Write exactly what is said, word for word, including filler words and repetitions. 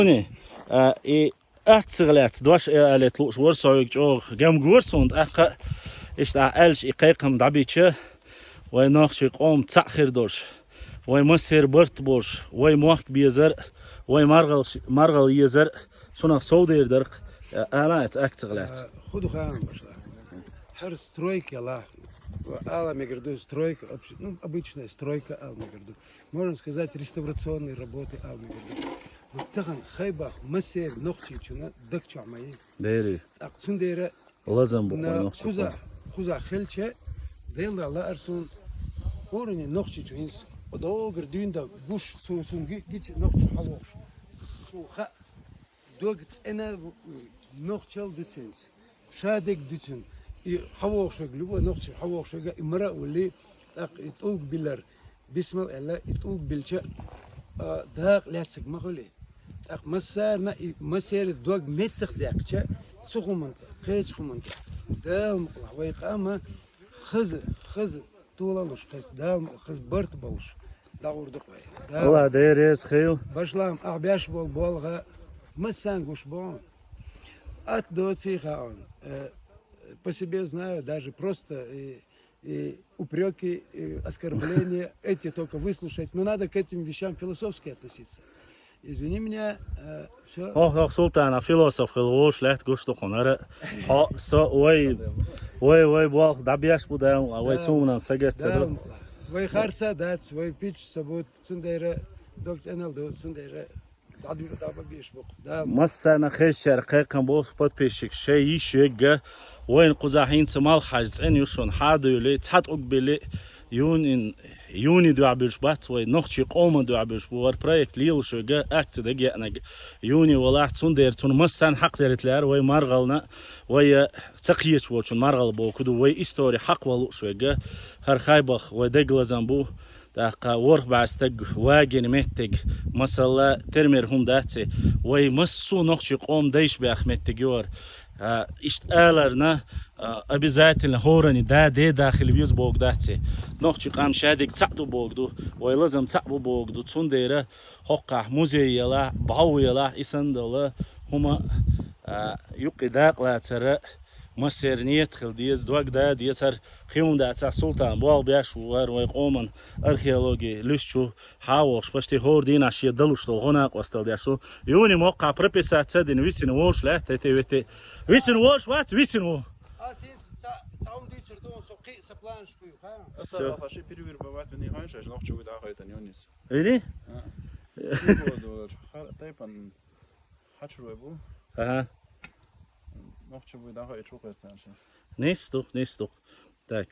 Уни, а, и акци гӀалац, дош э алет луш вар союг чӀогӀа гам гур сунт, ахха иштта аьлча и кхайкхам дӀабича, вай нохчий къом цхьаъ хир долуш, вай массер барт болуш, вай мохк безар, вай маргӀал, маргӀал езар, цунах сов дер дарх, а, ала аьц акци гӀалац. Худу хаам башла. Хьар стройка ла. Ала мегар ду стройка, вообще, ну, обычная стройка ала мегар ду. Можно сказать, реставрационные работы ала мегар ду. Вот тахан хайбах массер нохчий чуна дакча ма е. Бери. Так цундера лазам бу на нохчий куза, куза хелча, делла ла арсун орни нохчий чу инс. Одогр дюнда гуш сун сун ги-, гич нохчий хавош. Сун ха дог цӀена нохчал дуцинс. Шадег дуцин. И хавохшаг, любой нохчий хавохшага, и мара ули, так и тулг билар. Бисмал элла, и тулг билча, а, дакъ лецаг ма хули. Так массарна, и массери дог меттах декча, цу хуманта, кхеч хуманта. Дал мукла, вай къама, хаз, хаз, тулалуш хаз, дал мукла, хаз барт болуш. Дагурдук вай. Дал. Алла дерез хил. Башлам, а бяш бол болга, массан гуш бон. Ат доци хаун. Э, по себе знаю, даже просто и, и упреки, и оскорбления, эти только выслушать. Но надо к этим вещам философски относиться. Извини меня, все. Ох, ох, Султана, философ хил вуш лет гуш тухунара. Хо, со, вай, вай, вай, бох, да беш бу да, вай Да. Сумнан сагет Да, саду. Вай харца дац, вай пич сабут, цундера, докц энал ду, цундера. Массана хешшара кхайкхам болуш подписчик шай йиш вегга, вайн кхуза хӀинца мал хьажа цӀен ю шун хьадуьйли, цхьа тӀуг били, юнин, юни дуьхьа буьлуш бац вай, нохчий къоман дуьхьа буьлуш бу вар проект лелаш вегга, акци даг яънаг. Юни валахь, цундера цунна массана хьакъ деррит лаьара вай маргӀална, вай ца кхеча волчун маргӀал боку ду, вай истори хьакъ валуш вегга, хӀар хайбах вай деглазам бу. ТӀаккха ворхӀ бӀаьстаг вагина меттиг, масала, термер хӀума дац и, вай массо а нохчий къом дайш бех меттиг юар. А, иштта аларна, а, обязательно хӀорани да, де да хила веза бог дац и. Нохчий къам шадиг цхьаъ ду бог ду, вай лазам цхьаъ бу бог ду. Цундера хӀоккхахь музей яла, бӀов яла, и санна дола хӀума, а, юккъе дакъалацара, массер нийят хила деза, дог да деза, хӀара хи хӀума дацахь, Султан, болх беш ву, вай къоман археологи луьстачу хьа а вохуш, пашти хӀора дийнахь шен далуш долу гӀо накъостал деш ву. Юни моккхахь прописаться дина, висина волуш лаьтта, тӀе вити. Висина волуш вац, висина ву. Ас хӀинца ца, ца хӀума дуьйцур ду, со кхин а сан планаш буй, ха? Всё. Аса, ха, ши перевербовать вини хьайша, нохчо вуй дахайтан, Юнис. Вини? А. Чего долаш? Ха, тайпан хачур вай бу. Ага. Нохчо вуй дахай чу кхерцан ши. Нис дух, нис дух. Так.